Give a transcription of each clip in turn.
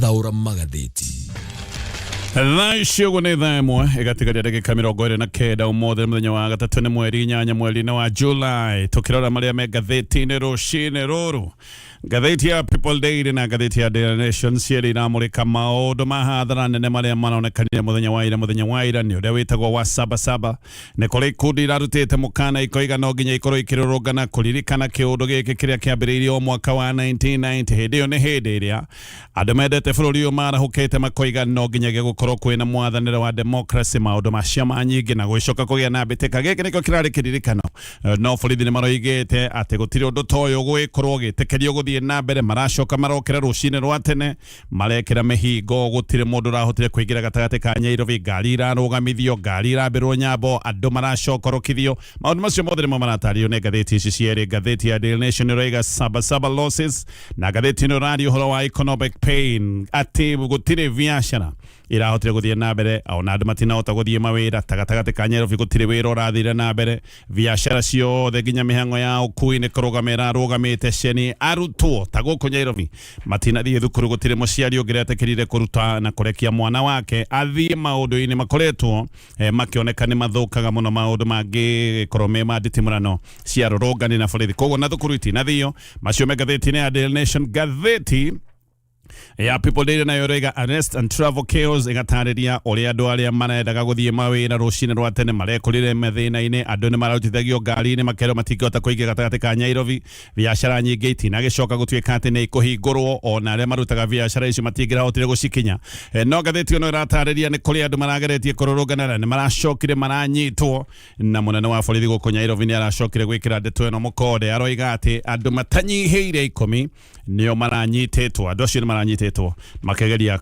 Thaũra magathĩti. Thaa ici ũguo nĩ thaa 1 ĩgatigaria ndagĩka 29. Ũmũthĩ nĩ mũthenya wa gatatũ, nĩ mweri 8 mweri-inĩ wa July. Tũkĩrora marĩa me ngathĩti-inĩ rũcinĩ rũrũ, ngathĩti ya People Daily na ngathĩti ya Daily Nation cierĩ iramũrĩka maũndũ ma hathara nene marĩa maronekanire mũthenya wa ira. Mũthenya wa ira nĩ ũrĩa wĩtagwo wa Saba Saba. Nĩ kũrĩ ikundi irarutĩte mũkana ikoiga no nginya ikorwo ikĩrũrũngana kũririkana kĩũndũ gĩkĩ kĩrĩa kĩambĩrĩirio mwaka wa 1990. Hĩndĩ ĩyo nĩ hĩndĩ ĩrĩa andũ mendete bũrũri ũyũ marahũkĩte makoiga no nginyagia gũkorwo kwĩna mwathanĩre wa democracy, maũndũ ma ciama nyingĩ na gũgĩcoka kũgĩa na mbĩtĩka. Gĩkĩ nĩkĩo kĩrarĩ kĩririkano, no borithi nĩ maroigĩte atĩ gũtirĩ ũndũ ta ũyũ ũgũgĩkorwo ũgĩtĩkĩrio gũthiĩ na mbere. Maracoka marokĩra rũcinĩ rwa tene, marekĩra mĩhingo, gũtirĩ mũndũ ũrahotire kũingĩra gatagatĩ ka Nyairobi, ngari irarũgamithio, ngari irambĩrwo nyambo, andũ maracokorokithio. Maũndũ macio mothe nĩmo maratarĩrio nĩ ngathĩti ici cierĩ. Ngathĩti ya Daily Nation ĩroiga Saba Saba losses, na ngathĩti ĩno ĩraria ũhoro wa economic pain, atĩ gũtirĩ biacara irahotire gũthiĩ na mbere, ona andũ matinahota gũthiĩ mawĩra. Ta gatagatĩ ka Nyairobi gũtirĩ wĩra ũrathire na mbere, biacara ciothe nginya mĩhang'o ya ũkui nĩ kũrũgama ĩrarũgamĩte. Ceni arutwo ta gũkũ Nyairobi matinathiĩ thukuru, gũtirĩ mũciari ũngĩretĩkĩrire kũruta na kũrekia mwana wake athiĩ maũndũ-inĩ makoretwo makĩoneka nĩ mathũkaga mũno, maũndũ mangĩkorwo me ma nditimũrano cia rũrũngani na borithi, koguo na thukuru itinathio. Macio me ngathĩti-inĩ ya Daily Nation. Ngathĩti ya People Daily nayo ĩroiga arrest and travel chaos, ĩgatarĩria ũrĩa andũ arĩa marendaga gũthiĩ mawĩra rũcinĩ rwa tene marekorire mathĩna-inĩ. Andũ nĩ mararutithagio ngari-inĩ, makerwo matingĩhota kũingĩra gatagatĩ ka Nyairobi. Biacara nyingĩ itinagĩcoka gũtuĩka atĩ nĩ ikũhingũrwo, ona arĩa marutaga biacara icio matingĩrahotire gũcikinya. No ngathĩti ĩno ĩratarĩria nĩ kũrĩ andũ marageretie kũrũrũngana na nĩ maracokire maranyitwo, na mũnene wa borithi gũkũ Nyairobi nĩ aracokire gwĩkĩra ndeto ĩno mũkonde. Aroiga atĩ andũ matanyihĩire 10 nĩo maranyitĩtwo, andũ acio nĩ maranyitĩtwo makĩgeria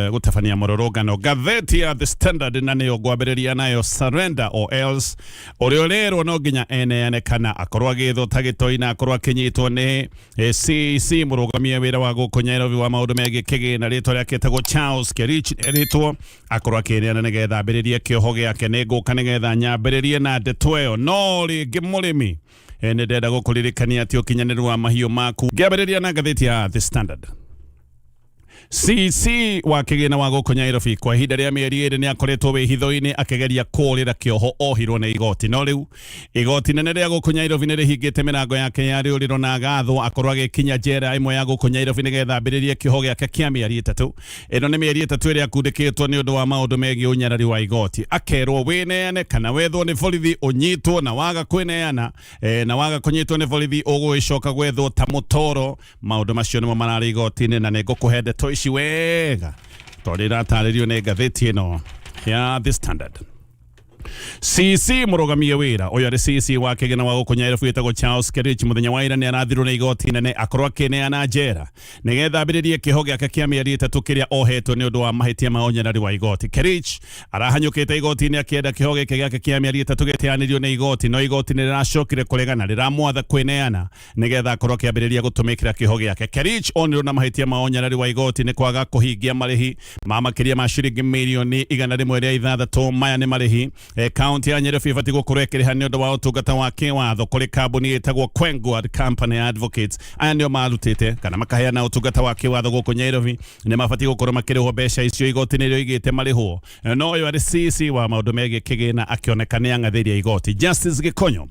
gũtabania mũrũrũngano. Ngathĩti ya The Standard na nĩyo ngwambĩrĩria nayo, surrender or else. Ũrĩa ũrerwo no nginya eneane kana akorwo agĩthwo ta gĩtoi na akorwo akĩnyitwo nĩ CEC mũrũgamia wĩra wa gũkũ Nyairobi wa maũndũ megiĩ kĩgĩna, rĩtwa rĩake etagwo Charles Kerich, erĩtwo akorwo akĩneana nĩgetha ambĩrĩrie kĩoho gĩake. Nĩ ngũka nĩgetha nyambĩrĩrie na ndeto ĩyo, no rĩngĩ mũrĩmi, nĩ ndenda gũkũririkania atĩ ũkinyanĩru wa mahiũ maku. Ngĩambĩrĩria na ngathĩti ya The Standard, CC wa kĩgĩna wa gũkũ Nyairobi kwa ihinda rĩa mĩeri 2 nĩ akoretwo wĩhitho-inĩ akĩgeria kũũrĩra kĩoho ohirwo nĩ igoti. No rĩu igoti nene rĩa gũkũ Nyairobi nĩ rĩhingĩte mĩrango yake ya rĩũrĩro na agathwo akorwo agĩkinya njera ĩmwe ya gũkũ Nyairobi nĩgetha ambĩrĩrie kĩoho gĩake kĩa mĩeri 3. Ĩno nĩ mĩeri 3 ĩrĩa akundĩkĩtwo nĩ ũndũ wa maũndũ megiĩ ũnyarari wa igoti. Akerwo wĩneane kana wethwo nĩ borithi ũnyitwo, na waga kwĩneana na waga kũnyitwo nĩ borithi ũgũgĩcoka gwethwo ta mũtoro. Maũndũ macio nĩmo mararĩ igoti-inĩ, na nĩ ngũkũhe ndeto ici wega tondũ iratarĩrio nĩ ngathĩti ĩno ya The Standard. CC mũrũgamie wĩra ũyũ arĩ CC wa kĩgĩna wa gũkũ Nyairobi wĩtagwo Charles Kerich mũthenya wa ira nĩ arathirwo nĩ igoti nene akorwo akĩneana njera nĩgetha ambĩrĩrie kĩoho gĩake kĩa mĩeri 3 kĩrĩa ohetwo nĩ ũndũ wa mahĩtia ma ũnyarari wa igoti. Kerich arahanyũkĩte igoti-inĩ akĩenda kĩoho gĩkĩ gĩake kĩa mĩeri 3 gĩteanĩrio nĩ igoti, no igoti nĩ rĩracokire kũregana, rĩramwatha kwĩneana nĩgetha akorwo akĩambĩrĩria gũtũmĩkĩra kĩoho gĩake. Kerich onirwo na mahĩtia ma ũnyarari wa igoti nĩ kwaga kũhingia marĩhi ma makĩria ma ciringi mirioni 106. Maya nĩ marĩhi kaunti ya Nyairobi ĩbatiĩ gũkorwo ĩkĩrĩha nĩ ũndũ wa ũtungata wa kĩwatho kũrĩ kambuni ĩtagwo Kwenguard Company Advocates. Aya nĩo marutĩte kana makaheana ũtungata wa kĩwatho gũkũ Nyairobi, nĩ mabatiĩ gũkorwo makĩrĩhwo mbeca icio igoti nĩrĩo igĩte marĩhwo. No ũyũ arĩ CC wa maũndũ megiĩ kĩgĩna akĩoneka nĩ ang'athĩirie igoti. Justice Gĩkonyo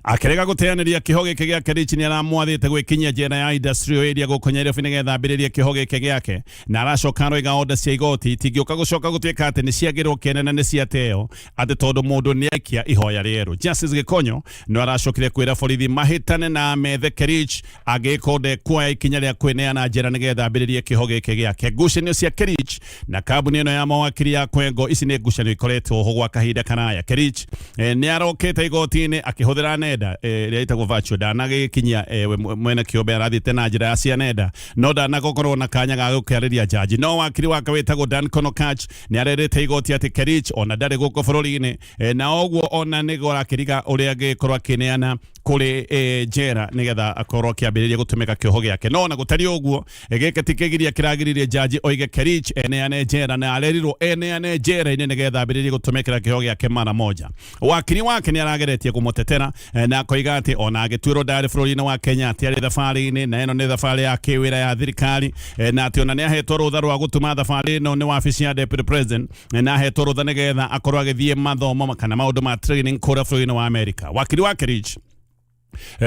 akĩrega gũteanĩria kĩho gĩkĩ gĩa Kerich nĩ aramwathĩte gwĩkinyia njera ya industrial area gũkũ Nyairobi nĩgetha ambĩrĩrie kĩho gĩkĩ gĩake, na aracoka aroiga order cia igoti itingĩũka gũcoka gũtuĩka atĩ nĩ ciagĩrwo kĩene na nĩ ciateo atĩ tondũ mũndũ nĩ aikia ihoya rĩerũ. Justice Gĩkonyo no aracokire kwĩra borithi mahĩtane na methe Kerich angĩgĩkorwo ndekuoya ikinya rĩa kwĩneana njera nĩgetha ambĩrĩrie kĩho gĩkĩ gĩake. Ngucanio cia Kerich na kambuni ĩno ya mawakiri ya Kwengo, ici nĩ ngucanio ikoretwo ho gwa kahinda karaya. Kerich nĩ arokĩte igoti-inĩ akĩhũthĩra nenda ĩrĩa ĩtagwo virtual, ndanagĩkinyia we mwene kĩũmbe, arathiĩte na njĩra ya cia nenda, no ndanagokorwo na kanya ga gũkĩarĩria jaji. No wakiri wake wĩtagwo Dan Konokach nĩ arerĩte igoti atĩ Kerich ona ndarĩ gũkũ bũrũri-inĩ, na ũguo ona nĩguo arakĩriga ũrĩa angĩgĩkorwo akĩneana. Kũrĩ njera nĩgetha akorwo akĩambĩrĩria gũtũmĩka kĩoho gĩake. No ona gũtariĩ ũguo, gĩkĩ ti kĩgiria kĩragiririe jaji oige Kerich eneane njera, na arerirwo eneane njera-inĩ nĩgetha ambĩrĩrie gũtũmĩkĩra kĩoho gĩake mara moja. Wakiri wake nĩ arageretie kũmũtetera na akoiga atĩ ona agĩtuĩrwo ndarĩ bũrũri-inĩ wa Kenya, atĩ arĩ thabarĩ-inĩ, na ĩno nĩ thabarĩ ya kĩwĩra ya thirikari, na atĩ ona nĩ ahetwo rũtha rwa gũtuma thabarĩ ĩno nĩ wabici ya Deputy President, na ahetwo rũtha nĩgetha akorwo agĩthiĩ mathomo kana maũndũ ma training kũrĩa bũrũri-inĩ wa Amerika. Wakiri wa Kerich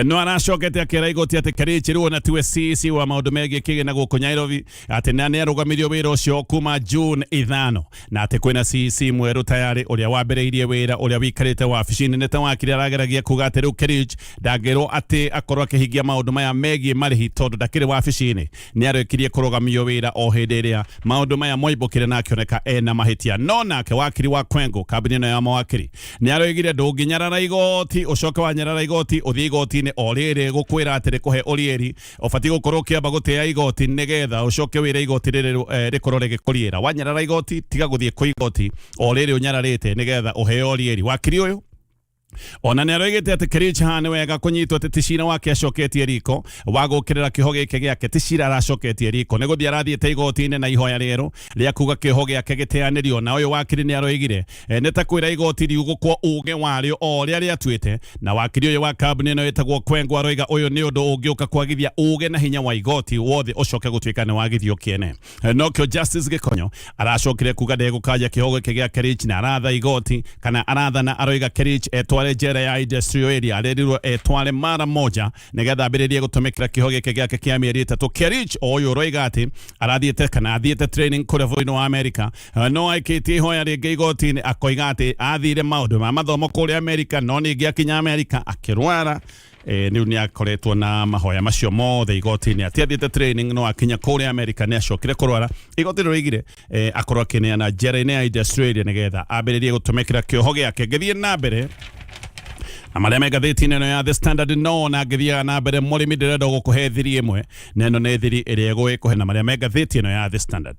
no aracokete akĩra igoti atĩ Kerich rĩu ona tiwe CEC wa maũndũ megiĩ kĩgĩna gũkũ Nairobi, atĩ na nĩ arũgamirio wĩra ũcio kuma June 5, na atĩ kwĩna CEC mwerũ tayarĩ ũrĩa wambĩrĩirie wĩra, ũrĩa wĩikarĩte wabici-inĩ. Nĩ ta wakiri arageragia kuga atĩ rĩu Kerich ndangĩrwo atĩ akorwo akĩhingia maũndũ maya megiĩ marĩhi tondũ ndakĩrĩ wabici-inĩ. Nĩ arĩkirie kũrũgamio wĩra o hĩndĩ ĩrĩa maũndũ maya moimbũkire na akĩoneka ena mahĩtia. No nake wakiri wa Kwengo, kambuni ĩno ya mawakiri, nĩ aroigire ndũngĩnyarara igoti, ũcoke wanyarara igoti ũthiĩ igoti-inĩ o rĩrĩ gũkwĩra atĩ rĩkũhe ũriĩri. Ũbatiĩ gũkorwo ũkĩamba gũtĩa igoti nĩgetha ũcoke wĩre igoti rĩrĩ rĩkorwo rĩgĩkũriĩra. Wanyarara igoti, tiga gũthiĩ kwĩ igoti o rĩrĩ ũnyararĩte nĩgetha ũheo ũriĩri. Wakiri ũyũ ona nĩ aroigĩte atĩ Kerich haha nĩ wega kũnyitwo atĩ ti cira wake acoketie riko wa gũkĩrĩra kĩoho gĩkĩ gĩake, ti cira aracoketie riko, nĩ gũthiĩ arathiĩte igoti-inĩ na ihoya rĩerũ rĩa kuga kĩoho gĩake gĩteanĩrio. Na ũyũ wakiri nĩ aroigire nĩ ta kwĩra igoti riugũkwo uge warĩo o ũrĩa rĩatuĩte. Na wakiri ũyũ wa kambuni ĩno ĩtagwo Kwengo aroiga ũyũ nĩ ũndũ ũngĩũka kwagithia uge na hinya wa igoti wothe ũcoke gũtuĩka nĩ wagithio kĩene. Nokĩo Justice Gĩkonyo aracokire kuga ndegũkanja kĩoho gĩkĩ gĩa Kerich, na aratha igoti kana arathana, aroiga Kerich etware njera ya Industrial Area, arerirwo etware mara moja nĩgetha ambĩrĩrie gũtũmĩkĩra kĩoho gĩkĩ gĩake kĩa mĩeri 3. Kerich o ũyũ ũroiga atĩ arathiĩte kana athiĩte training kũrĩa bũrũri-inĩ wa Amerika, no aikĩtie ihoya rĩngĩ igoti-inĩ akoiga atĩ athire maũndũ ma mathomo kũrĩa Amerika, no ningĩ akinya Amerika akĩrwara. Rĩu nĩ akoretwo na mahoya macio mothe igoti-inĩ atĩ athiĩte training, no akinya kũrĩa Amerika nĩ acokire kũrwara. Igoti rĩroigire akorwo akĩneana njera-inĩ ya Industrial Area nĩgetha ambĩrĩrie gũtũmĩkĩra kĩoho gĩake. Ngĩthiĩ na mbere na marĩa me ngathĩti-inĩ ĩno ya The Standard, no na ngĩthiaga na mbere, mũrĩmi, ndĩrenda gũkũhe thiri ĩmwe, na ĩno nĩ thiri ĩrĩa ĩgũgĩkũhe na marĩa me ngathĩti ĩno ya The Standard.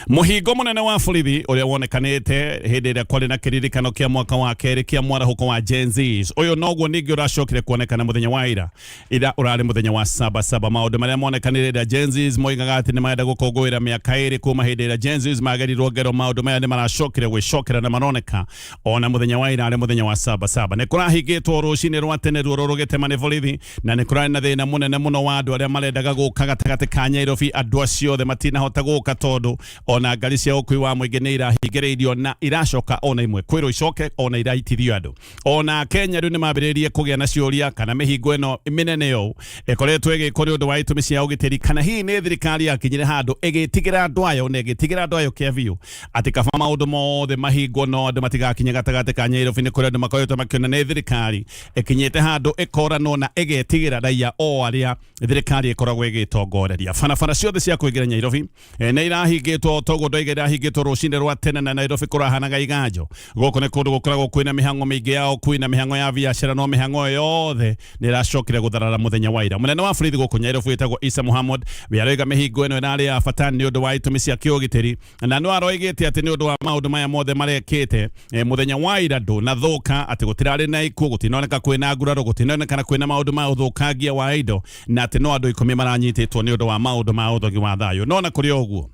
Mũhingo mũnene wa borithi ũrĩa wonekanĩte hĩndĩ ĩrĩa kwarĩ na kĩririkano kĩa mwaka wa kerĩ kĩa mwarahũko wa Gen Zs, ũyũ noguo ningĩ ũracokire kuonekana mũthenya wa ira, ira ũrarĩ mũthenya wa Saba Saba. Maũndũ marĩa monekanire rĩrĩa Gen Zs moigaga atĩ nĩ marenda gũkũngũĩra mĩaka 2 kuma hĩndĩ ĩrĩa Gen Zs magerirwo ngero, maũndũ maya nĩ maracokire gwĩcokera na maroneka ona mũthenya wa ira arĩ mũthenya wa Saba Saba. Nĩ kũrahingĩtwo rũcinĩ rwa tene ruo rũgĩtema nĩ borithi, na nĩ kũrarĩ na thĩna mũnene mũno wa andũ arĩa marendaga gũka gatagatĩ ka Nyairobi. Andũ acio othe matinahota gũka tondũ ona ngari cia ũkui wa mũingĩ nĩ irahingĩrĩirio na iracoka ona imwe kwĩrwo icoke, ona iraitithio andũ. Ona Kenya rĩu nĩ mambĩrĩirie kũgĩa na ciũria kana mĩhingo ĩno mĩnene ũũ ĩkoretwo ĩgĩkwo nĩ ũndũ wa itũmi cia ũgitĩri, kana hihi nĩ thirikari yakinyire handũ ĩgĩtigĩra andũ ayo na ĩgĩtigĩra andũ ayo kĩa biũ atĩ kaba maũndũ mothe mahingwo no andũ matigakinye gatagatĩ ka Nyairobi. Nĩ kũrĩa andũ makoretwo makĩona nĩ thirikari ĩkinyĩte handũ ĩkoranwo na ĩgetigĩra raia o arĩa thirikari ĩkoragwo ĩgĩtongoreria. Barabara ciothe cia kũingĩra Nyairobi nĩ irahingĩtwo, toguo ndoiga irahingĩtwo rũcinĩ rwa tene, na Nairobi kũrahanaga iganjo. Gũkũ nĩ kũndũ gũkoragwo kwĩna mĩhang'o mĩingĩ ya ũkui na mĩhang'o ya biacara, no mĩhang'o ĩyo yothe nĩ ĩracokire gũtharara mũthenya wa ira. Mũnene wa borithi gũkũ Nairobi wĩtagwo Isa Muhammad we aroiga mĩhingo ĩno ĩrarĩ ya bata nĩ ũndũ wa itũmi cia kĩũgitĩri, na no aroigĩte atĩ nĩ ũndũ wa maũndũ maya mothe marekĩte mũthenya wa ira ndũnathũka, atĩ gũtirarĩ na ikuũ, gũtinoneka kwĩna nguraro, gũtinonekana kwĩna maũndũ ma ũthũkangia wa indo, na atĩ no andũ 10 maranyitĩtwo nĩ ũndũ wa maũndũ ma ũthogi wa thayũ. No na kũrĩ o ũguo,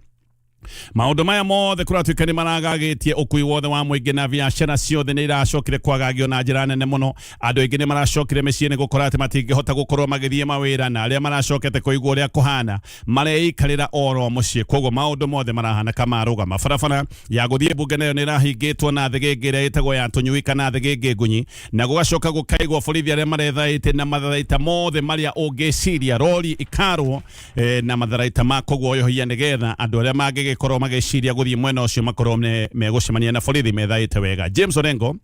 maũndũ maya mothe kũratuĩka nĩ maragagĩtie ũkui wothe wa mũingĩ na biacara ciothe nĩ iracokire kwagagio na njĩra nene mũno. Andũ aingĩ nĩ maracokire mĩciĩ nĩ gũkora atĩ matingĩhota gũkorwo magĩthiĩ mawĩra, na arĩa maracokete kũigua ũrĩa kũhana mareikarĩra oro mũciĩ. Koguo maũndũ mothe marahana kamarũgama. Barabara ya gũthiĩ mbunge nayo nĩ ĩrahingĩtwo na thĩgĩngĩ ĩrĩa ĩtagwo ya tũnyui kana thĩgĩngĩ ngunyi, na gũgacoka gũkaigwo borithi arĩa marethaĩte na matharaita mothe marĩa ũngĩciria, rori ikarwo na matharaita ma kũguoyohia nĩgetha andũ arĩa mangĩgĩkorwo magĩciria gũthiĩ mwena ũcio makorwo megũcemania na borithi methaĩte wega. James Orengo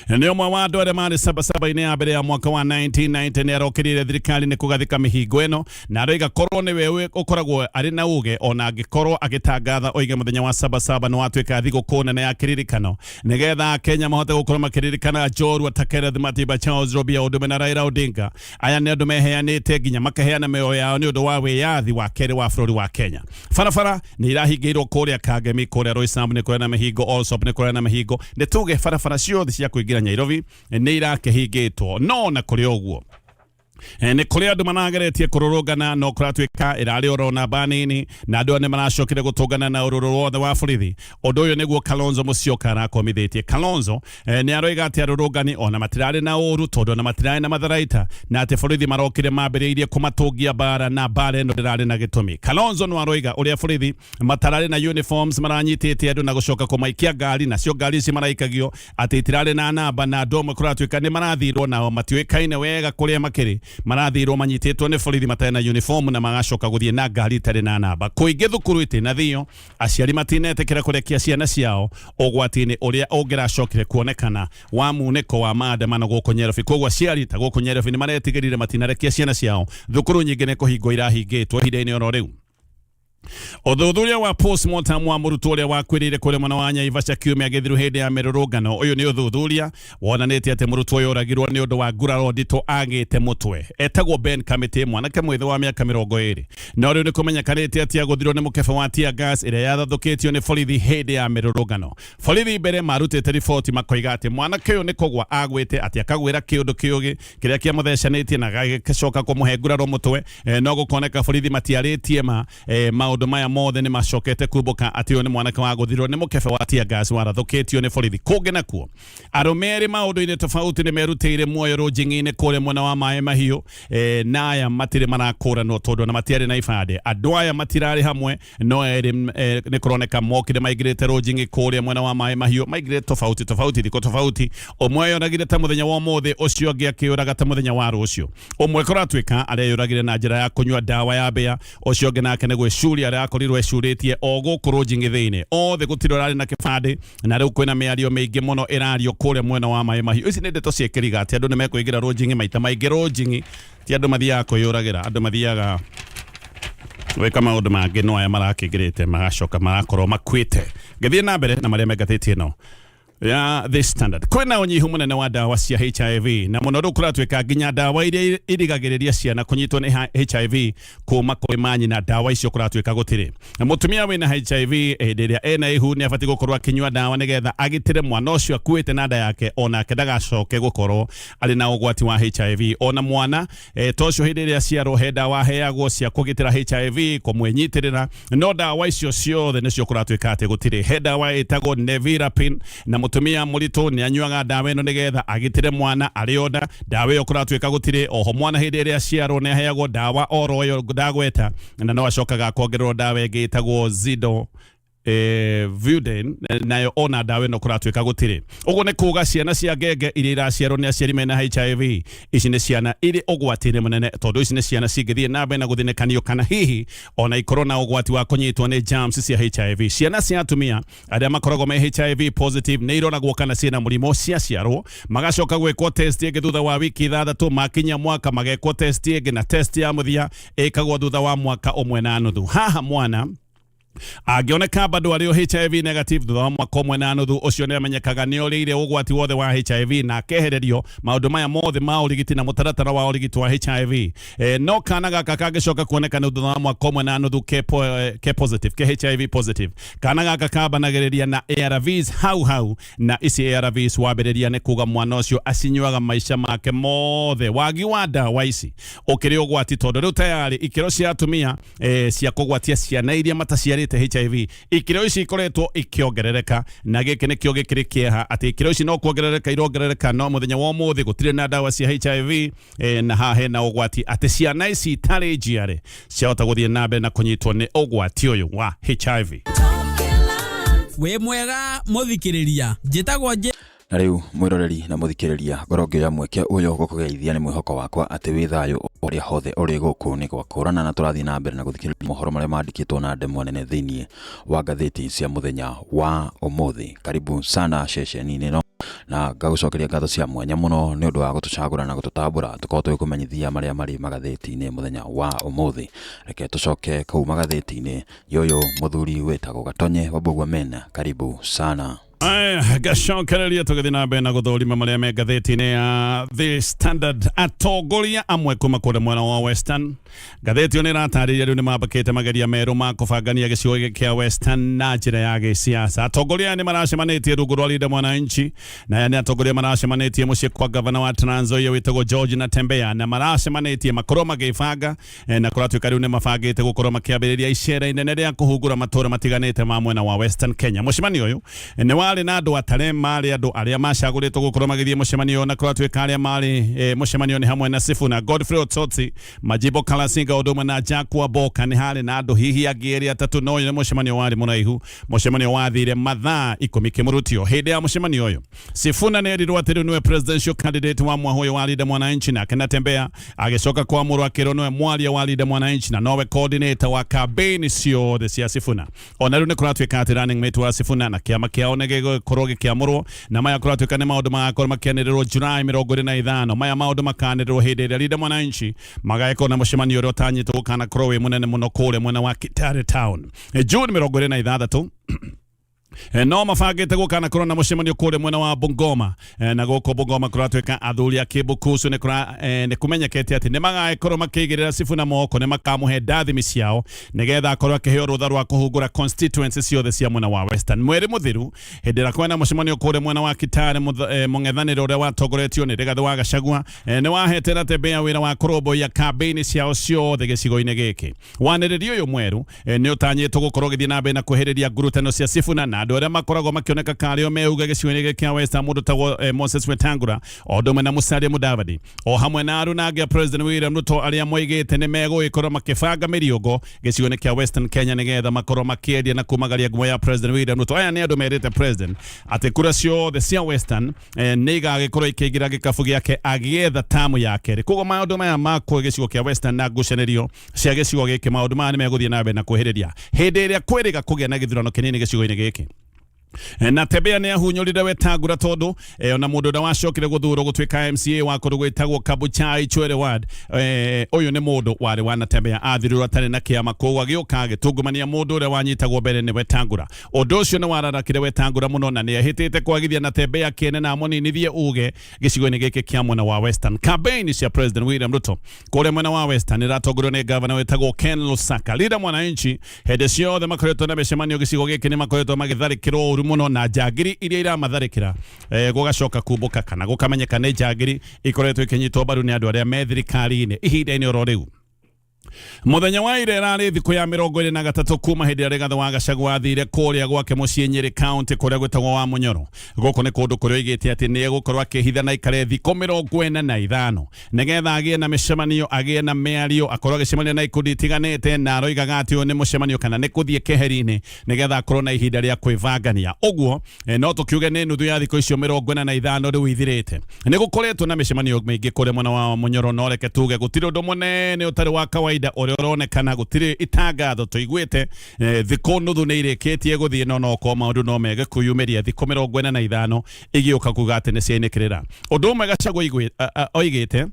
nĩ ũmwe wa andũ arĩa marĩ Sabasaba-inĩ ya mbere ya mwaka wa 1990. Nĩ arokĩrĩire thirikari nĩ kũgathĩka mĩhingo ĩno, na aroiga korwo nĩwe ũkoragwo arĩ na uge, ona angĩkorwo agĩtangatha oige mũthenya wa Sabasaba nĩ watuĩka thigũkũ nene ya kĩririkano nĩgetha Akenya mahote gũkorwo makĩririkana njorua ta Kenneth Matiba, Charles Robia Odume na Raila Odinga. Aya nĩ andũ meheanĩte nginya makaheana mĩoyo yao nĩ ũndũ wa wĩyathi wa kerĩ wa bũrũri wa Kenya. Barabara nĩ irahingĩirwo kũrĩa Kangemi, kũrĩa Roysambu nĩ kũrĩa na mĩhingo, Allsops nĩ kũrĩa na mĩhingo, nĩ tuge barabara ciothe cia cia kũingĩra Nyairobi nĩ irakĩhingĩtwo. No na kũrĩ ũguo, nĩ kũrĩ andũ marageretie kũrũrũngana, no kũratuĩka ĩrarĩ oro namba nini, na andũ aya nĩ maracokire gũtũngana na ũrũrũ wothe wa borithi. Ũndũ ũyũ nĩguo Kalonzo Musyoka arakomithĩtie. Kalonzo nĩ aroiga atĩ arũrũngani ona matirarĩ na ũru, tondũ ona matirarĩ na matharaita, na atĩ borithi marokire mambĩrĩirie kũmatũngia mbara, na mbara ĩno ndĩrarĩ na gĩtũmi. Kalonzo no aroiga ũrĩa borithi matararĩ na uniforms maranyitĩte andũ na gũcoka kũmaikia ngari, nacio ngari ici maraikagio atĩ itirarĩ na namba, na andũ amwe kũratuĩka nĩ marathirwo nao matiũĩkaine wega kũrĩa makĩrĩ, marathirwo manyitĩtwo nĩ borithi matarĩ na uniform na magacoka gũthiĩ na ngari itarĩ na namba. Kũingĩ thukuru itinathio, aciari matinetĩkĩra kũrekia ciana ciao ũgwati-inĩ ũrĩa ũngĩracokire kuonekana wa munĩko wa maandamano gũkũ Nyairobi. Koguo aciari ta gũkũ Nyairobi nĩ maretigĩrire matinarekia ciana ciao. Thukuru nyingĩ nĩ kũhingwo irahingĩtwo ihinda-inĩ oro rĩu. Ũthuthuria wa postmortem wa mũrutwo ũrĩa wakuĩrĩire kũrĩa mwena wa Naivasha kiumia gĩthiru hĩndĩ ya mĩrũrũngano. Ũyũ nĩ ũthuthuria wonanĩtie atĩ mũrutwo ũyũ oragirwo nĩ ũndũ wa nguraro nditũ agĩte mũtwe. Etagwo Ben Kamĩtĩ, mwanake mwĩthĩ wa mĩaka 20. No rĩu nĩ kũmenyekanĩte atĩ agũthirwo nĩ mũkebe wa tear gas ĩrĩa yathathũkĩtio nĩ borithi hĩndĩ ya mĩrũrũngano. Borithi mbere marutĩte riboti makoiga atĩ mwanake ũyũ nĩ kũgwa agwĩte, atĩ akagwĩra kĩũndũ kĩũgĩ kĩrĩa kĩamũthecanĩtie na gagĩcoka kũmũhe nguraro mũtwe. No gũkoneka borithi matiarĩtie ma. Maũndũ maya mothe nĩ macokete kumbũka atĩ ũyũ nĩ mwanake wagũthirwo nĩ mũkebe wa tear gas warathũkĩtio nĩ borithi. Kũngĩ nakuo, arũme erĩ maũndũ-inĩ tofauti nĩ merutĩire muoyo rũnjing'i-inĩ kũrĩa mwena wa Maĩ Mahiũ. Na aya matirĩ marakũranwo tondũ ona matiarĩ na ibandĩ. Andũ aya matirarĩ hamwe, no erĩ nĩ kũroneka mokire maingĩrĩte rũnjing'i kũrĩa mwena wa Maĩ Mahiũ, maingĩrĩte tofauti tofauti, thikũ tofauti. Ũmwe eyũragire ta mũthenya wa ũmũthĩ, ũcio ũngĩ akĩyũraga ta mũthenya wa rũciũ. Ũmwe kũratuĩka areyũragire na njĩra ya kũnyua ndawa ya mbĩa, ũcio ũngĩ nake nĩ gwĩcuria arakorirwo ecurĩtie o gũkũ rũnjing'i thĩinĩ. Othe gũtirĩ ũrarĩ na kĩbandĩ, na rĩu kwĩna mĩario mĩingĩ mũno ĩrario kũrĩa mwena wa Maĩ Mahiũ. Ici nĩ ndeto cia kĩriga atĩ andũ nĩ mekũingĩra rũnjing'i maita maingĩ. Rũnjing'i ti andũ mathiaga kwĩyũragĩra, andũ mathiaga gwĩka maũndũ mangĩ, no aya marakĩingĩrĩte magacoka marakorwo makuĩte. Ngĩthiĩ na mbere na marĩa me ngathĩti ĩno ya The Standard, kwĩna ũnyihu mũnene wa ndawa cia HIV, na mũno rĩu kũratuĩka nginya ndawa iria irigagĩrĩria ciana kũnyitwo nĩ HIV kuma kũrĩ manyina, ndawa icio kũratuĩka gũtirĩ. Mũtumia wĩna HIV hĩndĩ ĩrĩa ena ihu nĩ abatiĩ gũkorwo akĩnyua ndawa nĩgetha agitĩre mwana ũcio akuĩte na nda yake, onake ndagacoke gũkorwo arĩ na ũgwati wa HIV. Ona mwana ta ũcio hĩndĩ ĩrĩa aciarwo he ndawa aheagwo cia kũgitĩra HIV, kũmwĩnyitĩrĩra, no ndawa icio ciothe nĩcio kũratuĩka atĩ gũtirĩ. He ndawa ĩtagwo Nevirapine, na mũtumia mũritũ nĩ anyuaga ndawa ĩno nĩgetha agitĩre mwana arĩ o nda. Ndawa ĩyo kũratuĩka gũtirĩ. Oho mwana hĩndĩ ĩrĩa aciarwo nĩ aheagwo ndawa oro ĩyo ndagweta, na no acokaga akongererwo ndawa ĩngĩ ĩtagwo Zido Vuden, nayo ona ndawa ĩno kũratuĩka gũtirĩ. Ũguo nĩ kuga ciana cia ngenge iria iraciarwo nĩ aciari mena HIV, ici nĩ ciana irĩ ũgwati-inĩ mũnene, tondũ ici nĩ ciana cingĩthiĩ na mbere na gũthinĩkanio kana hihi ona ikorwo na ũgwati wa kũnyitwo nĩ germs cia HIV. Ciana cia atumia arĩa makoragwo me HIV positive nĩ iroragwo kana ciĩna mũrimũ ciaciarwo, magacoka gwĩkwo test ĩngĩ thutha wa wiki 6, makinya mwaka magekwo test ĩngĩ, na test ya mũthia ĩkagwo thutha wa mwaka 1.5. Haha mwana angĩoneka bado arĩ o HIV negative thutha wa mwaka 1.5, ũcio nĩ amenyekaga nĩ orĩire ũgwati wothe wa HIV na akehererio maũndũ maya mothe ma ũrigiti na mũtaratara wa ũrigiti wa HIV. No kana gaka kangĩcoka kuoneka nĩ thutha wa mwaka 1.5 ke positive, ke HIV positive, kana gaka kambanagĩrĩria na ARVs hau hau, na ici ARVs wambĩrĩria nĩ kuga mwana ũcio acinyuaga maica make mothe. Wagi wa ndawa ici ũkĩrĩ ũgwati, tondũ rĩu tayari ikĩro cia atumia cia kũgwatia ciana iria mataciarĩte HIV, ikĩro ici ikoretwo ikĩongerereka, na gĩkĩ nĩkĩo gĩkĩrĩ kĩeha atĩ ikĩro ici no kuongerereka irongerereka, no mũthenya wa ũmũthĩ gũtirĩ na ndawa cia HIV. Na haha hena ũgwati atĩ ciana ici itarĩ njiare ciahota gũthiĩ na mbere na kũnyitwo nĩ ũgwati ũyũ wa HIV. Wĩ mwega mũthikĩrĩria, njĩtagwo J Na rĩu mwĩroreri na mũthikĩrĩria, ngorwo ngĩoya mweke ũyũ gũkũgeithia nĩ mwĩhoko wakwa atĩ wĩ thayũ ũrĩa hothe ũrĩ gũkũ nĩ gwakũrana, na tũrathiĩ na mbere na gũthikĩrĩria mohoro marĩa mandĩkĩtwo na ndemwa nene thĩinĩ wa ngathĩti cia mũthenya wa ũmũthĩ. Karibu sana ceceni-inĩ ĩno, na ngagũcokeria ngatho cia mwanya mũno nĩ ũndũ wa gũtũcagũra na gũtũtambũra tũkorwo tũgĩkũmenyithia marĩa marĩ magathĩti-inĩ mũthenya wa ũmũthĩ. Reke tũcoke kũu magathĩti-inĩ, yoyo mũthuri wĩtagwo Gatonye wa Mbũgua Mena, karibu sana. Aya, gacokereria tũgĩthiĩ na mbere na gũthũrima marĩa me ngathĩti-inĩ ya The Standard. Atongoria amwe kuma kũrĩa mwena wa Western, ngathĩti ĩyo nĩ ĩratarĩria rĩu nĩ mambakĩte mageria merũ ma kũbangania gĩcigo gĩkĩ kĩa Western na njĩra ya gĩsiasa. Atongoria aya nĩ maracemanĩtie rungu rwa Linda Mwananchi, na aya nĩ atongoria maracemanĩtie mũciĩ kwa gavana wa Trans Nzoia wĩtagwo George Natembeya, na maracemanĩtie makorwo magĩbanga na kũratuĩka rĩu nĩ mabangĩte gũkorwo makĩambĩrĩria icera inene rĩa kũhungura matũra matiganĩte ma mwena wa Western Kenya. Mũcemanio ũyũ nĩ warĩ na andũ atare marĩ andũ arĩa macagũrĩtwo gũkorwo magĩthiĩ mũcemanio, na kũratuĩka arĩa marĩ mũcemanio nĩ hamwe na Sifuna, Godfrey Osotsi, Majibo Kalasinga ũndũ ũmwe na Jack Waboka. Nĩ harĩ na andũ hihi angĩ erĩ atatũ, no ũyũ nĩ mũcemanio warĩ mũraihu, mũcemanio wathire mathaa 10 kĩmũrutio. Hĩndĩ ya mũcemanio ũyũ Sifuna nĩ erirwo atĩ rĩu nĩwe presidential candidate wa mwahũ ũyũ wa Linda Mwananchi, nake Natembeya agĩcoka kwamũrwo akĩrwo nĩwe mwaria wa Linda Mwananchi na nowe coordinator wa campaign ciothe cia Sifuna. Ona rĩu nĩ kũratuĩka atĩ running mate wa Sifuna na kĩama kĩao nĩ gĩgũkorwo gĩkĩamũrwo, na maya kũratuĩka nĩ maũndũ magakorwo makĩanĩrĩrwo July 25. Maya maũndũ makanĩrĩrwo hĩndĩ ĩrĩa Linda Mwananchi magagĩkorwo na mũcemanio ũrĩa ũtanyĩtwo gũkanakorwo wĩ mũnene mũno kũrĩa mwena wa Kitale Town June 26. No mabangĩte gũkanakorwo na mũcemanio kũrĩa mwena wa Bungoma, na gũkũ Bungoma kũratuĩka athuri a Kĩmbukucu nĩ kũmenyekete atĩ nĩ magagĩkorwo makĩigĩrĩra Sifuna moko, nĩ makamũhe ndathimi ciao nĩgetha akorwo akĩheo rũtha rwa kũhungũra constituency ciothe cia mwena wa Western. Mweri mũthiru hĩndĩ ĩrĩa kwĩna mũcemanio kũrĩa mwena wa Kitale, mũng'ethanĩro ũrĩa watongoretio nĩ Rigathĩ wa Gachagua nĩ wahete Natembeya wĩra wa kũrũmbũiya campaign ciao ciothe gĩcigo-inĩ gĩkĩ. Wanĩrĩri ũyũ mwerũ nĩ ũtanyĩtwo gũkorwo ũgĩthiĩ na mbere na kwehereria ngurutano cia Sifuna na andũ arĩa makoragwo makĩoneka karĩo meuga gĩcigo-inĩ gĩkĩ kĩa Western, mũndũ tagwo Moses Wetangula o ũndũ ũmwe na Musalia Mudavadi o hamwe na aruna angĩ a President William Ruto arĩa moigĩte nĩ megũgĩkorwo makĩbanga mĩriũngo gĩcigo-inĩ kĩa Western Kenya nĩgetha makorwo makĩendia na kumagaria ngumo ya President William Ruto. Aya nĩ andũ merĩte President atĩ kura ciothe cia Western nĩ igagĩkorwo ikĩingĩra gĩkabu gĩake agĩetha tamu ya kerĩ. Koguo maũndũ maya ma gĩcigo kĩa Western na ngucanĩrio cia gĩcigo gĩkĩ, maũndũ maya nĩ megũthiĩ na mbere na kwĩhĩrĩria hĩndĩ ĩrĩa kwĩrĩga kũgĩa na gĩthurano kĩnini gĩcigo-inĩ gĩkĩ. Natembeya nĩ ahunyũrire Wetangula tondũ ona mũndũ ũrĩa wacokire gũthurwo gũtuĩka MCA wa kũndũ gwĩtagwo Kabuchai Chwele Ward, ũyũ nĩ mũndũ warĩ wa Natembeya, athirirwo atarĩ na kĩama, koguo agĩũka agĩtungumania mũndũ ũrĩa wanyitagwo mbere nĩ Wetangula. Ũndũ ũcio nĩ wararakire Wetangula mũno na nĩ ehĩtĩte kwagithia Natembeya kĩene na amũninithie uge gĩcigo-inĩ gĩkĩ kĩa mwena wa Western. Campaign cia President William Ruto kũrĩa mwena wa Western iratongorio nĩ gavana wĩtagwo Ken Lusaka. Linda Mwananchi hĩndĩ ciothe makoretwo na mĩcemanio gĩcigo gĩkĩ nĩ makoretwo magĩtharĩkĩrwo ũru mũno na njangiri iria iramatharĩkĩra, gũgacoka kumbũka kana gũkamenyeka nĩ njangiri ikoretwo ikĩnyitwo mbaru nĩ andũ arĩa me thirikari-inĩ ihinda-inĩ oro rĩu. Mũthenya wa ira ĩrarĩ thikũ ya 23 kuma hĩndĩ ĩrĩa Rigathĩ wa Gachagua athire kũrĩa gwake mũciĩ Nyĩrĩ County kũrĩa gwĩtagwo wa Mũnyoro. Gũkũ nĩ kũndũ kũrĩa oigĩte atĩ nĩ egũkorwo akĩhitha na ikare thikũ 45 nĩgetha agĩe na mĩcemanio, agĩe na mĩario, akorwo agĩcemania na ikundi itiganĩte, na aroigaga atĩ ũyũ nĩ mũcemanio kana nĩ kũthiĩ keheri-inĩ nĩgetha akorwo na ihinda rĩa kwĩbangania. Ũguo no tũkiuge nĩ nuthu ya thikũ icio 45 rĩu ithirĩte. Nĩ gũkoretwo na mĩcemanio mĩingĩ kũrĩa mwena wa Mũnyoro, no reke tuge gũtirĩ ũndũ mũnene ũtarĩ wa kawaida ũrĩa ũronekana, gũtirĩ itangatho tũiguĩte. Thikũ nuthu nĩ irĩkĩtie gũthiĩ, no nokorwo maũndũ no mege kwĩyumĩria thikũ 45 igĩũka kuga atĩ nĩ ciainĩkĩrĩra. Ũndũ ũmwe Gachagua oigĩte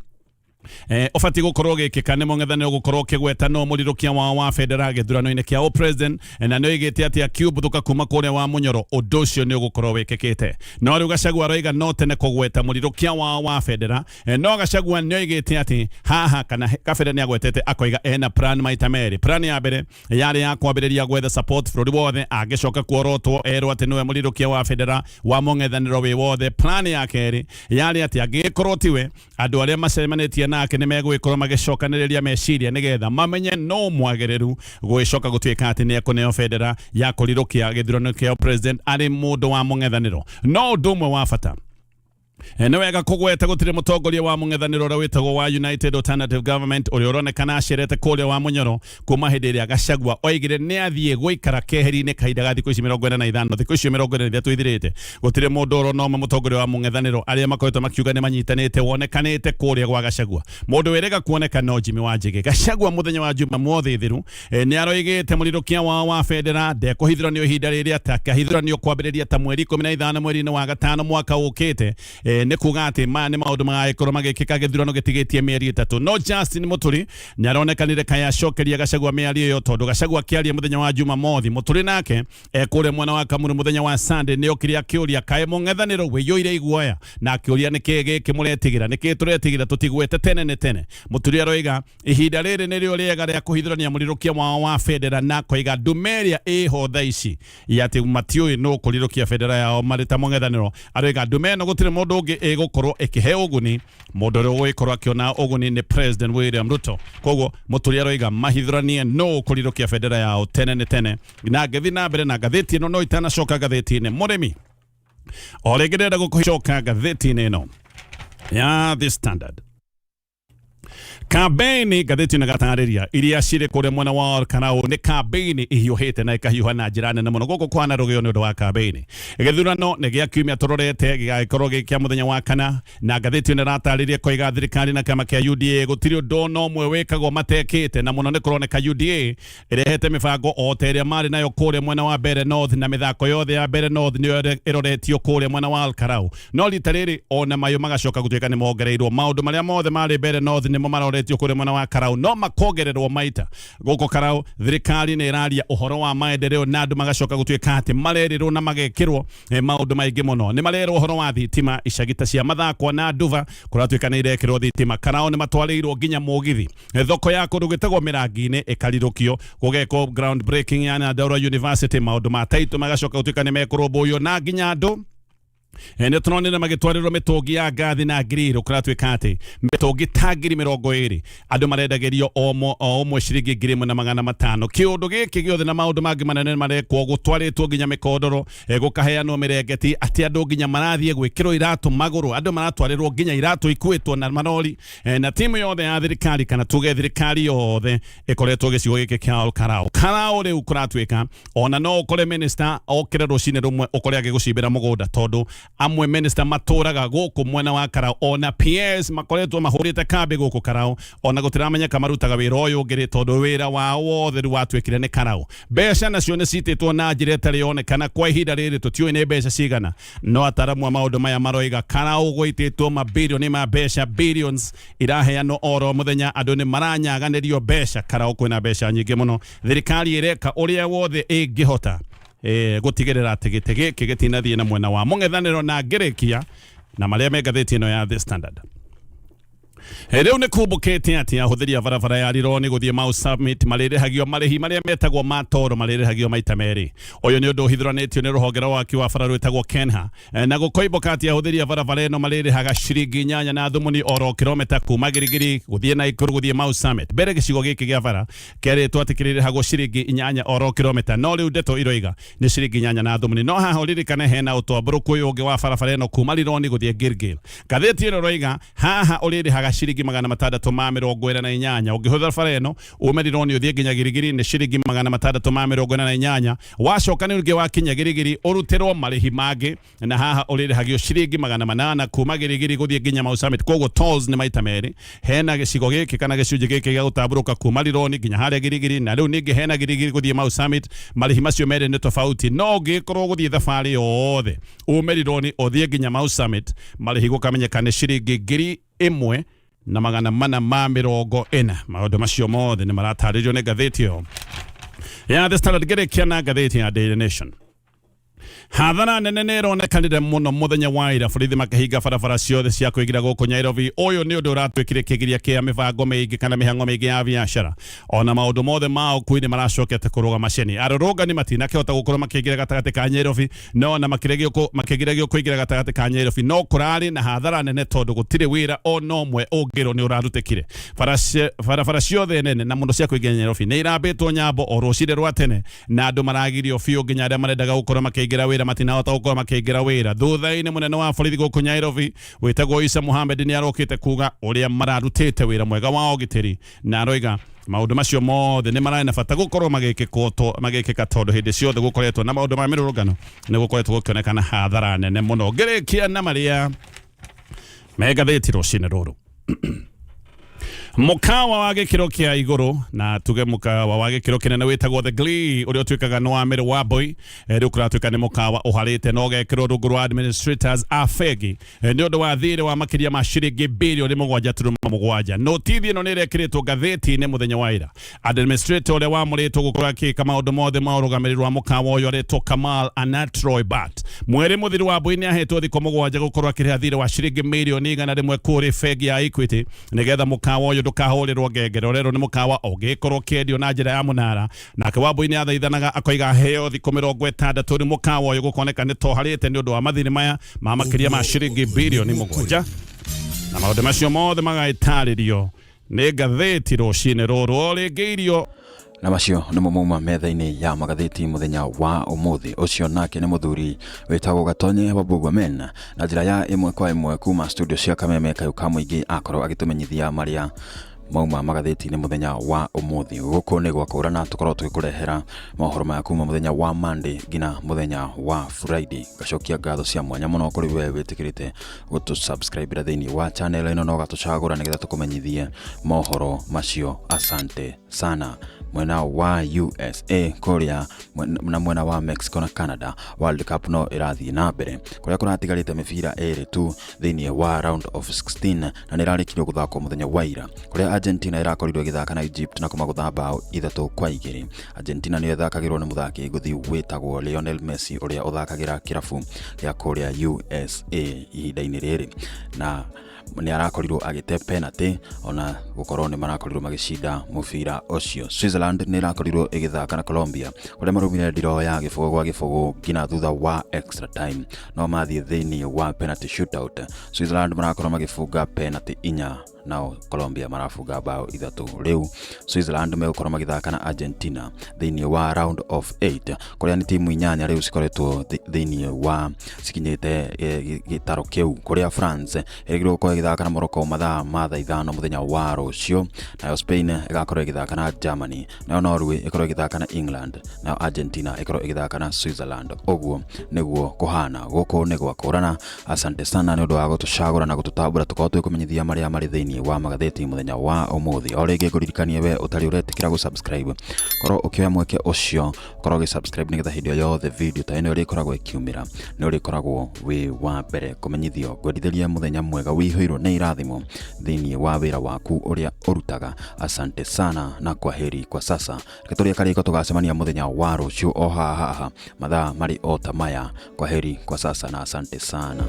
ũbatiĩ gũkorwo ũgĩkĩka nĩ mũng'ethanĩro gũkorwo ũkĩgweta no mũrirũkia wao wa bendera gĩthurano-inĩ kĩa ũpresident, na nĩ oigĩte atĩ akiumbũthũka kuma kũrĩa wa Mũnyoro ũndũ ũcio nĩ ũgũkorwo wĩkĩkĩte. No rĩu Gachagua aroiga no tene kũgweta mũrirũkia wao wa bendera, no Gachagua nĩ oigĩte atĩ haha kana kabere nĩ agwetete akoiga ena plan maita merĩ. Plan ya mbere yarĩ ya kwambĩrĩria gwetha support bũrũri wothe, angĩcoka kuorotwo erwo atĩ nĩwe mũrirũkia wa bendera wa mũng'ethanĩro wĩ wothe. Plan ya kerĩ yarĩ atĩ angĩgĩkorwo tiwe, andũ arĩa macemanĩtie nake nĩ megũgĩkorwo magĩcokanĩrĩria meciria nĩgetha mamenye no mwagĩrĩru gũgĩcoka gũtuĩka atĩ nĩ ekũneo bendera ya kũrirũkia gĩthurano kĩa president arĩ mũndũ wa mũng'ethanĩro. No ũndũ ũmwe wa bata nĩ wega kũgweta gũtirĩ mũtongoria wa mũng'ethanĩro ũrĩa wĩtagwo wa United Alternative Government ũrĩa ũronekana acerete kũrĩa wa Mũnyoro kuma hĩndĩ ĩrĩa Gachagua oigire nĩ athiĩ gũikara keheri-inĩ kahinda ga thikũ ici 45. Thikũ icio 43 ithirĩte, gũtirĩ mũndũ ũrona ũmwe mũtongoria wa mũng'ethanĩro arĩa makoretwo makiuga nĩ manyitanĩte wonekanĩte kũrĩa gwa Gachagua. Mũndũ wĩrĩga kuoneka no Jimmy Wanjigi. Gachagua mũthenya wa Jumamothi thiru nĩ aroigĩte mũrirũkia wao wa bendera ndekũhithuranio ihinda rĩrĩa, atakahithuranio kwambĩrĩria ta mweri 15 mweri-inĩ wa gatano mwaka ũkĩte. Nĩ kuga atĩ maya nĩ maũndũ magagĩkorwo magĩkĩka gĩthurano gĩtigĩtie mĩeri 3. No Justin Muturi nĩ aronekanire kaĩ acokeria Gachagua mĩario ĩyo, tondũ Gachagua akĩaria mũthenya wa Jumamothi, Muturi nake ekũrĩa mwena wa Kamuru mũthenya wa Sunday nĩ okire akĩũria kaĩ mũng'ethanĩro wĩiyũire iguoya, na akĩũria nĩkĩ gĩkĩ mũretigĩra, nĩkĩ tũretigĩra tũtigwete tene nĩ tene. Muturi aroiga ihinda rĩrĩ nĩrĩo rĩega rĩa kũhithũrania mũrirũkia wao wa bendera, na koiga ndume ĩrĩa ĩho thaa ici ya atĩ matiũĩ nũ kũrirũkia bendera yao marĩ ta mũng'ethanĩro. Aroiga ndume ĩno gũtirĩ mũndũ ũngĩ ĩgũkorwo ĩkĩhe ũguni, mũndũ ũrĩa ũgũgĩkorwo akĩona ũguni nĩ President William Ruto. Koguo Muturi aroiga mahithũranie nũ kũrirũkia bendera yao tene nĩ tene. Na ngĩthiĩ na mbere na ngathĩti ĩno, no itanacoka ngathĩti-inĩ mũrĩmi o rĩngĩ ndĩrenda gũkũcoka ngathĩti-inĩ ĩno ya The Standard. Kambeini ngathĩti ĩno ĩgatarĩria iria cirĩ kũrĩa mwena wa Olkalau nĩ kambeini ihiũhĩte na ikahiũha na njĩra nene mũno gũkũ kwana rũgĩo nĩ ũndũ wa kambeini. Gĩthurano nĩ gĩa kiumia tũrorete gĩgagĩkorwo gĩ kĩa mũthenya wa kana, na ngathĩti ĩno ĩratarĩria koiga thirikari na kĩama kĩa UDA gũtirĩ ũndũ ona ũmwe wĩkagwo matekĩte, na mũno nĩ kũroneka UDA ĩrehete mĩbango o ta ĩrĩa marĩ nayo kũrĩa mwena wa Mbeere North, na mĩthako yothe ya Mbeere North nĩyo ĩroretio kũrĩa mwena wa Olkalau. No rita rĩrĩ ona mayo magacoka gũtuĩka nĩ mongereirwo maũndũ marĩa mothe marĩ Mbeere North nĩmo maroretio kũrĩa mwena wa Karau, no makongererwo maita gũkũ Karau. Thirikari nĩ ĩraria ũhoro wa maendeleo na andũ magacoka gũtuĩka atĩ marerĩrwo na magekĩrwo maũndũ maingĩ mũno. Nĩ marerwo ũhoro wa thitima icagi ta cia Mathakwa na Nduva kũratuĩka nĩ irekĩrwo thitima. Karau nĩ matwarĩirwo nginya mũgithi. Thoko ya kũndũ gwĩtagwo Mĩrangi-inĩ ĩkarirũkio, gũgekwo ground breaking ya Nyandarua University, maũndũ ma taitũ magacoka gũtuĩka nĩ mekũrũmbũiyo, na nginya andũ nĩ tũronire magĩtwarĩrwo mĩtũngi ya ngathi na ngiriro. Kũratuĩka atĩ mĩtũngi ta 20,000 andũ marendagĩrio o ũmwe ciringi 1,500. Kĩũndũ gĩkĩ gĩothe na maũndũ mangĩ manene marekwo, gũtwarĩtwo nginya mĩkondoro, gũkaheanwo mĩrengeti, atĩ andũ nginya marathiĩ gwĩkĩrwo iratũ magũrũ, andũ maratwarĩrwo nginya iratũ ikuĩtwo na marori, na timu yothe ya thirikari kana tuge thirikari yothe ĩkoretwo gĩcigo gĩkĩ kĩa Olkalau. Karau rĩu kũratuĩka ona no ũkore minister okĩre rũcinĩ rũmwe ũkore agĩgũcimbĩra mũgũnda, tondũ amwe minister matũraga gũkũ mwena wa Karau, ona PS makoretwo mahũrĩte kambĩ gũkũ Karau, ona gũtiramenyeka marutaga wĩra ũyũ ũngĩ rĩ, tondũ wĩra wao wothe rĩu watuĩkire nĩ Karau. Mbeca nacio nĩ citĩtwo na njĩra ĩtarĩ yonekana kwa ihinda rĩrĩ, tũtiũĩ nĩ mbeca cigana, no ataramu a maũndũ maya maroiga Karau gũitĩtwo mabirioni ma mbeca, billions iraheanwo oro mũthenya, andũ nĩ maranyaganĩrio mbeca. Karau kwĩna mbeca nyingĩ mũno, thirikari ĩreka ũrĩa wothe ĩngĩhota gũtigĩrĩra atĩ gĩtĩ gĩkĩ gĩtinathiĩ na mwena wa mũng'ethanĩro. Na ngĩrĩkia na marĩa me ngathĩti ĩno ya The Standard. Rĩu nĩ kumbũkĩte atĩ ahũthĩri a barabara ya Rironi gũthiĩ Mau Summit marĩrĩhagio marĩhi marĩa metagwo ma toro, marĩrĩhagio maita merĩ. Ũyũ nĩ ũndũ ũhithũranĩtio nĩ rũhonge rwa waki wa bara rwĩtagwo KENHA, na gũkoimbũka atĩ ahũthĩri a barabara ĩno marĩrĩhaga ciringi 8 na thumuni oro kilomita kuma Girigiri gũthiĩ Naikuru gũthiĩ Mau Summit. Mbere gĩcigo gĩkĩ gĩa bara kĩerĩtwo atĩ kĩrĩrĩhagwo ciringi 8 oro kilomita, no rĩu ndeto iroiga nĩ ciringi 8 na thumuni. No haha ũririkane hena ũtambũrũku ũyũ ũngĩ wa barabara ĩno kuma Rironi gũthiĩ Gilgil. Ngathĩti ĩno ĩroiga haha ũrĩrĩhaga ciringi 648 ũngĩhũthĩra bara ĩno ume Rironi ũthiĩ nginya Girigiri nĩ ciringi 648. Wacoka nĩ ũngĩ wakinya Girigiri ũrutĩrwo marĩhi mangĩ, na haha ũrĩrĩhagio ciringi 800 kuma Girigiri gũthiĩ nginya Mau Summit. Koguo tolls nĩ maita merĩ. Hena gĩcigo gĩkĩ kana gĩcunjĩ gĩkĩ gĩa gũtambũrũka kuma Rironi nginya harĩa Girigiri, na rĩu ningĩ hena Girigiri gũthiĩ Mau Summit. Marĩhi macio merĩ nĩ tofauti, no ũngĩkorwo gũthiĩ thabarĩ yothe ume Rironi ũthiĩ nginya Mau Summit, marĩhi gũkamenyeka nĩ ciringi 1,440. Maũndũ macio mothe nĩ maratarĩrio nĩ ngathĩti ĩyo ya The Standard. Ngĩrĩkia na ngathĩti ya Daily Nation, hathara nene nĩ ĩronekanire mũno mũthenya wa ira, borithi makĩhinga barabara ciothe cia kũingĩra gũkũ Nairobi. Ũyũ nĩ ũndũ ũratuĩkire kĩgiria kĩa mĩbango mĩingĩ kana mĩhang'o mĩingĩ ya biacara, ona maũndũ mothe ma ũkui nĩ maracokete kũrũgama ceni. Arũrũngani matinakĩhota gũkorwo makĩingĩra gatagatĩ ka Nairobi, no na makĩgiragio kũingĩra gatagatĩ ka Nairobi, no kũrarĩ na hathara nene tondũ gũtirĩ wĩra ona ũmwe ũngĩrwo nĩ ũrarutĩkire. Barabara ciothe nene na mũno cia kũingĩra Nairobi nĩ irambĩtwo nyambo o rũcinĩ rwa tene, na andũ maragirio biũ, nginya arĩa marendaga gũkorwo makĩingĩra wĩra matinahota gũkorwo makĩingĩra wĩra. Thutha-inĩ mũnene wa borithi gũkũ Nairobi wĩtagwo Isa Mohamed nĩ arokĩte kuga ũrĩa mararutĩte wĩra mwega wa ũgitĩri, na aroiga maũndũ macio mothe nĩ mararĩ na bata gũkorwo magĩkĩka, tondũ hĩndĩ ciothe gũkoretwo na maũndũ ma mĩrũrũngano nĩ gũkoretwo gũkĩonekana hathara nene mũno. Ngĩrĩkia na marĩa me ngathĩti rũcinĩ rũrũ. Mukawa wa gĩkĩro kĩa igũrũ na tuge mukawa wa gĩkĩro kĩnene wĩtagwo The Glee, ũrĩa ũtuĩkaga nĩ wa Mary Wambui, rĩu kũratuĩka nĩ mũkawa ũharĩte na ũgekĩrwo rungu rwa administrators a bengi, nĩ ũndũ wa thirĩ wa makĩria ma ciringi 7.7 billioni. Notithi ĩno nĩ ĩrekĩrĩtwo ngathĩti-inĩ mũthenya wa ira. Administrator ũrĩa wamũrĩtwo gũkorwo akĩka maũndũ mothe ma ũrũgamĩrĩri wa mũkawa ũyũ aretwo Kamal Anatroy Bat. Mweri mũthiru Wambui nĩ ahetwo thikũ 7 gũkorwo akĩrĩha thirĩ wa ciringi 100 mirioni kũrĩ bengi ya Equity, nĩgetha mũkawa ũyũ ndũkahũrĩrwo ngengere. Ũrerwo nĩ mũkawa ũngĩkorwo ũkĩendio na njĩra ya mũnara. Nake Wambui nĩ athaithanaga akoiga aheo thikũ 60 nĩ mũkawa ũyũ gũkoneka nĩ toharĩte nĩ ũndũ wa mathirĩ maya ma makĩria ma ciringi 7 bilioni, na maũndũ macio mothe magagĩtarĩrio nĩ ngathĩti rũcinĩ rũrũ. O rĩngĩ irio Na macio nĩmo mauma metha-inĩ ya magathĩti mũthenya wa ũmũthĩ. Ũcio nake nĩ mũthuri wĩtagwo Gatonye wa Bugwamen na njĩra ya ĩmwe kwa ĩmwe kuma studio cia Kameme Kayũ ka Mũingĩ, akorwo agĩtũmenyithia marĩa mauma magathĩti-inĩ mũthenya wa ũmũthĩ. Gũkũ nĩ gwakũrana tũkorwo tũgĩkũrehera mohoro maya kuma mũthenya wa Monday nginya mũthenya wa Friday. Ngacokia ngatho cia mwanya mũno kũrĩ we wĩtĩkĩrĩte gũtũ subscribe thĩinĩ wa channel ĩno na ũgatũcagũra nĩgetha tũkũmenyithie mohoro macio. Asante sana. Mwena wa USA kũrĩa na mwena wa Mexico na Canada, World Cup no ĩrathiĩ na mbere, kũrĩa kũratigarĩte mĩbira ĩrĩ tu thĩinĩ wa round of 16, na nĩ ĩrarĩkirio gũthakwo mũthenya wa ira, kũrĩa Argentina ĩrakorirwo ĩgĩthaka na Egypt na kũmagũtha bao 3-2. Argentina nĩyo ĩthakagĩrwo nĩ mũthaki ngũthi wĩtagwo Lionel Messi, ũrĩa ũthakagĩra kĩrabu gĩa kũrĩa USA ihinda-inĩ rĩrĩ, na nĩ arakorirwo agĩte penalty ona gũkorwo nĩ marakorirwo magĩcinda mũbira ũcio. Switzerland nĩ ĩrakorirwo ĩgĩthaka na Colombia, kũrĩa marumire ndiro ya 0-0 nginya thutha wa extra time, no mathiĩ thĩinĩ wa penalty shootout, Switzerland marakorwo magĩbunga penalty inya, nao Colombia marafunga bao ithatũ. Rĩu Switzerland megũkorwo magĩthaka na Argentina thĩinĩ wa round of 8, kũrĩa nĩ timu inyanya rĩu cikoretwo thĩinĩ wa cikinyĩte gĩtaro kĩu, kũrĩa France ĩrĩgĩrĩirwo gũkorwo ĩgĩthaka na Morocco mathaa ma thaa 5 mũthenya wa rũciũ, nayo Spain ĩgakorwo ĩgĩthaka na Germany, nayo Norway ĩkorwo ĩgĩthaka na England, nayo Argentina ĩkorwo ĩgĩthaka na Switzerland. Ũguo nĩguo kũhana. Gũkũ nĩ gwakũrana. Asante sana nĩ ũndũ wa gũtũcagũra na gũtũtambũra tũkorwo twĩkũmenyithia marĩa marĩ thĩinĩ wa magathĩti mũthenya wa ũmũthĩ. O rĩngĩ ngũririkanie, we ũtarĩ ũretĩkĩra gũ-subscribe, korwo ũkĩoya mweke ũcio korwo ũgĩ-subscribe, nĩgetha hĩndĩ o yothe video ta ĩno ĩrĩkoragwo ĩkiumĩra nĩ ũrĩkoragwo wĩ wa mbere kũmenyithio. Ngwendithĩria mũthenya mwega wĩihũirwo nĩ irathimo thĩinĩ wa wĩra waku ũrĩa ũrutaga. Asante sana na kwaheri kwa sasa. Reke tũrĩe karĩko, tũgacemania mũthenya wa rũciũ o haha haha mathaa marĩ o ta maya. Kwaheri kwa sasa na asante sana.